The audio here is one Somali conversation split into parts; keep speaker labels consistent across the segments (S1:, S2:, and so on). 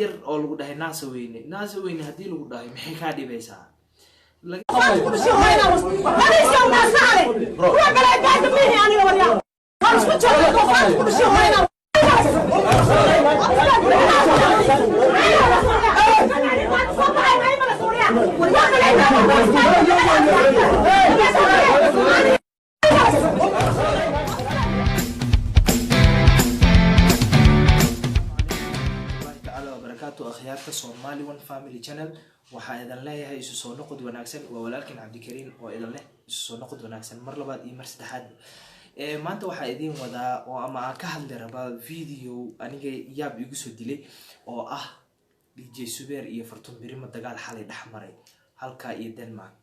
S1: Yar oo lagu dhahay naasa weyne, naasa weyne haddii lagu dhahay, maxay kaa dhibaysaa? Allahi tacaala wabarakaatu. Akhyaarta Somali One Family Channel, waxaa idin leeyahay isu soo noqod wanaagsan. Waa walaalkiin Cabdikariin oo idin leh isu soo noqod wanaagsan mar labaad iyo mar saddexaad. Maanta waxaa idiin wadaa oo ama aan ka hadli rabaa video aniga yaab igu soo dilay oo ah DJ Subeer iyo Fartun Birimo dagaal xalay dhex maray halkaa iyo Denmark.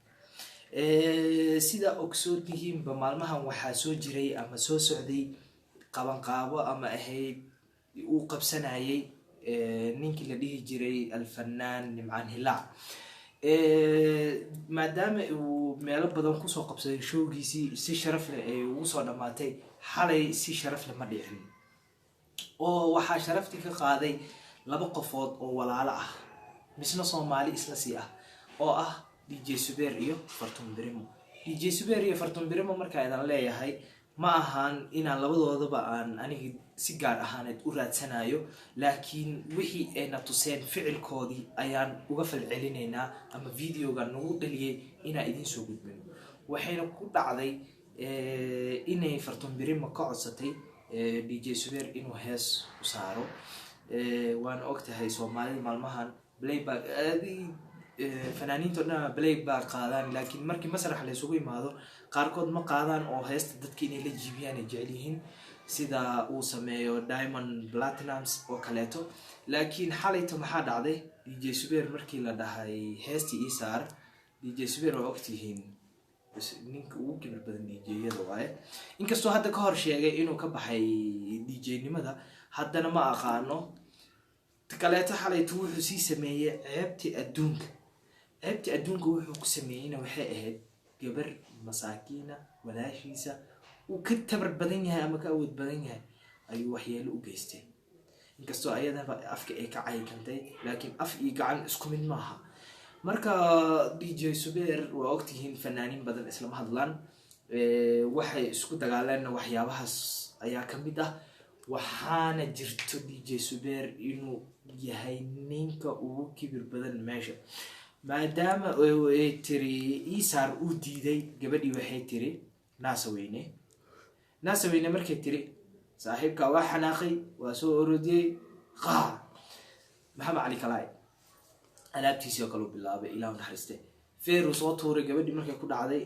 S1: Sida ogsoon tihiinba, maalmahan waxaa soo jiray ama soo socday qabanqaabo ama ahayd uu qabsanayay ninkii la dhihi jiray Alfanaan Nimcaan Hilaac. Maadaama uu meelo badan kusoo qabsaday showgiisii, si sharaf leh ay ugu soo dhammaatay, xalay si sharaf leh ma dhicin oo waxaa sharaftii ka qaaday laba qofood oo walaalo ah, misna Soomaali isla sii ah, oo ah DJ Subeer iyo Fartun Birimo. DJ Subeer iyo Fartun Birimo markaa idan leeyahay, ma ahan inaan labadoodaba aan aniga si gaar ahaaneed u raadsanayo, laakiin wixii ayna tuseen ficilkoodii ayaan uga falcelinaynaa ama videoga nagu dhaliyay inaan idiin soo gudbino. Waxayna ku dhacday inay Fartun Birimo ka codsatay DJ Subeer inuu hees u saaro. Waana ogtahay Soomaalida maalmahan playback, fanaaniinta o dhan playback qaadaan, laakiin markii masrax la isugu imaado qaarkood ma qaadaan oo heesta dadka inay la jiibiyaan ay jecel yihiin, sida uu sameeyo Diamond Platnumz oo kaleeto. Laakiin xalayto maxaa dhacday? DJ Subeer markii la dhahay heestii ii saar, DJ Subeer waa ogtihiin, ninka ugu kibir badan DJ-yada waaye. Inkastoo hadda ka hor sheegay inuu ka baxay DJ-nimada, haddana ma aqaano kaleeto. Xalayto wuxuu sii sameeyey ceebtii adduunka. Ceebtii adduunka wuxuu ku sameeyeyna waxay ahayd gabar masaakiina, walaashiisa uu ka tabar badan yahay ama ka awood badan yahay, ayuu waxyeelo u geystay. Inkastoo ayadaba afka ay ka caykantay, laakiin af iyo gacan isku mid maaha. Marka DJ Subeer waa ogtihiin, fanaaniin badan islama hadlaan. Waxay isku dagaaleenna waxyaabahaas ayaa ka mid ah. Waxaana jirto DJ Subeer inuu yahay ninka ugu kibir badan meesha. Maadaama ay tiri isaar, uu diiday. Gabadhii waxay tiri naasa weyne, naasa weyne. Markay tiri, saaxiibkaa waa xanaaqay, waa soo orodiyey. Qaa Maxamed Cali Kalaay alaabtiisii oo kale u bilaabay, Ilah naxariiste, feeruu soo tuuray. Gabadhii markay ku dhacday,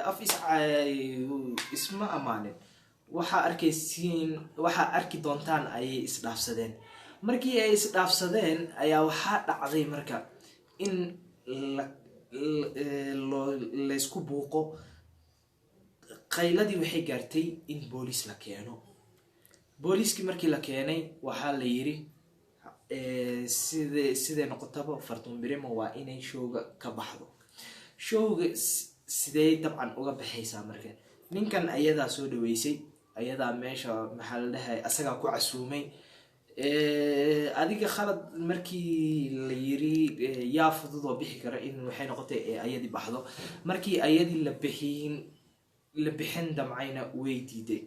S1: af is isma amaanin. Waxaa arkaysiin, waxaa arki doontaan ayay isdhaafsadeen. Markii ay isdhaafsadeen ayaa waxaa dhacday marka in laysku buuqo. Qayladii waxay gaartay in booliis la keeno. Booliiskii markii la keenay, waxaa la yiri siday noqotaba Fartuun Birimo waa inay showga ka baxdo. Showga sidee dabcan uga baxaysaa? Marka ninkan ayadaa soo dhaweysay, ayadaa meesha, maxaa la dhahay, asagaa ku casuumay. Adiga khalad markii la yiri, yaa fudud oo bixi kara? In waxay noqotay ee ayadii baxdo. Markii ayadii la bixin, la bixin damcayna, way diiday.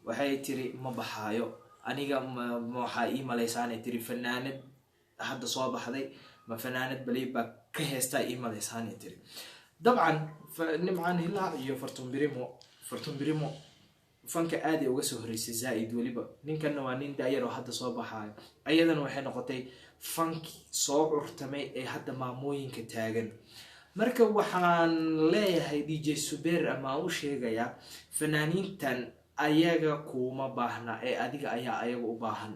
S1: Waxay tiri ma baxaayo aniga. Ma waxaa ii malaysaanay tiri fanaanad hadda soo baxday? Ma fanaanad balay baa ka heestaa ii malaysaanay tiri. Dabcan Nimcaan Hilaac iyo Fartun Birimo, Fartun Birimo fanka aad ay uga soo horeysay zaa-id. Weliba ninkanna waa nin daayar oo hadda soo baxaayo, ayadana waxay noqotay fanki soo curtamay ee hadda maamooyinka taagan. Marka waxaan leeyahay DJ Subeer ama aan u sheegayaa, fanaaniintan ayaga kuuma baahna ee adiga ayaa ayaga u baahan.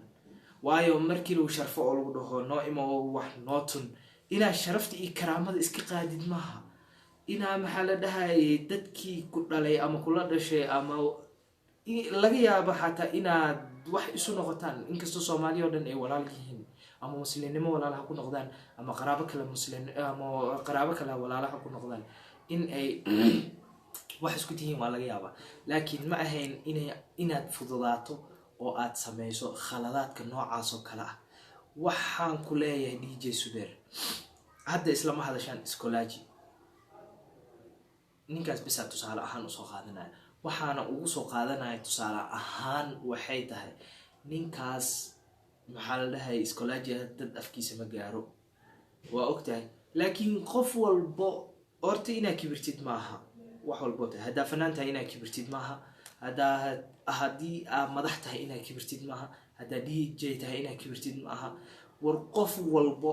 S1: Waayo, markii lagu sharfo oo lagu dhaho noo imo oo wax noo tun, inaad sharafta iyo karaamada iska qaadid maaha. Inaa, maxaa la dhahayay, dadkii ku dhalay ama kula dhashay ama laga yaabo xataa inaad wax isu noqotaan, inkastoo Soomaaliya oo dhan ay walaal yihiin, ama muslimnimo walaalaha ku noqdaan ama qaraabo kale muslim ama qaraabo kale walaalaha ku noqdaan, in ay wax isku tihiin waa laga yaabaa. Laakiin ma ahayn inaad fududaato oo aad sameyso khaladaadka noocaas oo kale ah. Waxaan ku leeyahay, DJ Subeer hadda islama hadashaan. Iskolaji ninkaas bisaa tusaale ahaan usoo qaadanaya. Waxaana ugu soo qaadanaya tusaale ahaan waxay tahay, ninkaas maxaa la dhahay, Iskolaji dad afkiisa ma gaaro, waa ogtahay. Laakiin qof walbo horta inaa kibirtid maaha. Wax walbo tahay, haddaa fanaan tahay inaa kibirtid maaha, haddii aa madax tahay inaa kibirtid maaha, haddaa DJ tahay inaa kibirtid maaha. War qof walbo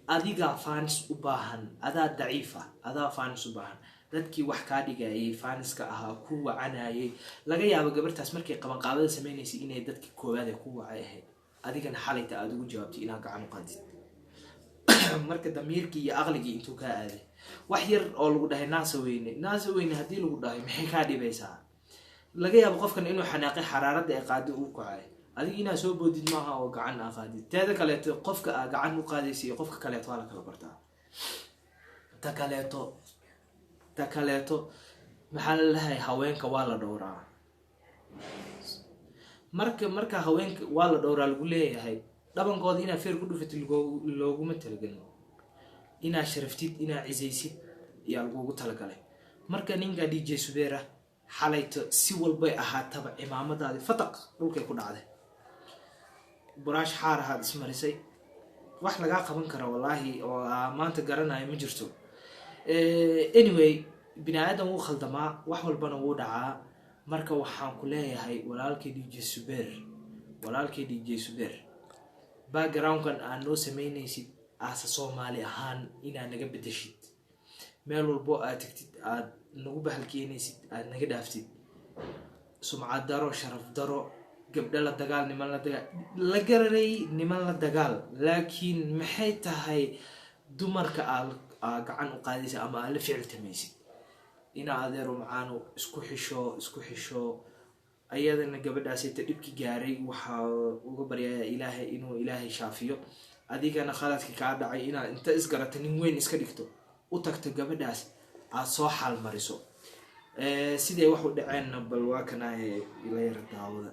S1: adigaa fans u baahan, adaa daciifa, adaa fans u baahan. Dadkii wax kaa dhigayay, fanska ahaa, ku wacanayay, laga yaabo gabartaas markay qabanqaabada sameynaysay inay dadkii koowaad ee ku wacay ahayd. Adigana xalayta aada ugu jawaabtay inaad gacan u qaadid. Marka damiirkii iyo aqligii intuu kaa aaday, wax yar oo lagu dhahay "naasa weyne, naasa weyne" haddii lagu dhahay, maxay kaa dhibaysaa? Laga yaabo qofkan inuu xanaaqay, xaraaradda ay qaadi uu kacay. Adiga inaad soo boodid maaha oo gacan aa qaadid. Teeda kaleeto, qofka aa gacan u qaadaysa iyo qofka kaleeto waa la kala bartaa. Ta kaleeto, maxaa la dhahay, haweenka waa la dhowraa. Marka haweenka waa la dhowraa lagu leeyahay, dhabankooda inaad feer ku dhufatid looguma talagelin. Inaad sharaftid, inaad cisaysid ayaa lagugu talagalay. Marka ninka DJ Subeera xalayto si walbay ahaataba, cimaamadaadi fataq dhulkay ku dhacday, buraash xaar ahaad ismarisay. Wax lagaa qaban kara wallaahi oo aa maanta garanayo ma jirto. Anyway, bini aadam wuu khaldamaa, wax walbana wuu dhacaa. Marka waxaan ku leeyahay, walaalkay DJ Subeer, walaalkay DJ Subeer, backgroundkan aad noo sameynaysid aasa Soomaali ahaan inaad naga bedeshid, meel walbo aad tagtid aad nagu bahalkeenaysid, aad naga dhaaftid. Sumcad daro, sharaf daro, gabdho la dagaal, niman la dagaal, la garanay, niman la dagaal. Laakiin maxay tahay dumarka aad aa gacan u qaadaysid ama aad la ficiltamaysid? Ina adeero macaano, isku xisho, isku xisho. Ayadana gabadhaasita dhibki gaaray waxaa uga baryaya Ilaahay inuu Ilaahay shaafiyo. Adigana khaladki kaa dhacay inaad inta isgarata, nin weyn iska dhigto, u tagto gabadhaas, aad soo xaalmariso. Siday wax u dhaceenna bal waa kana ila yara daawada.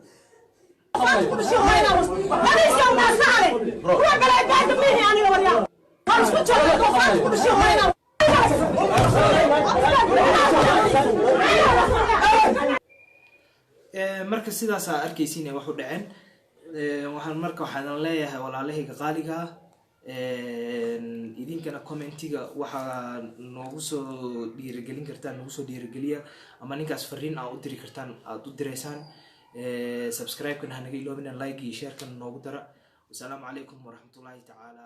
S2: Ruux balaagaada mihi aniga, waryaa waan isku jooga doofaarka ku dhashay hooyada.
S1: Marka sidaasaa arkaysiin ay wax u dhaceen. Waxaan marka waxaan leeyahay, walaalahayga qaaliga ah, idinkana commentiga waxaa noogu soo dhiirigelin kartaan, nagu soo dhiirigeliya, ama ninkaas fariin aa u diri kartaan, aada u direysaan. Subscribe-kana hanaga iloobina, like iyo share-kana noogu dara. Wasalaamu calaykum waraxmatullaahi tacaala.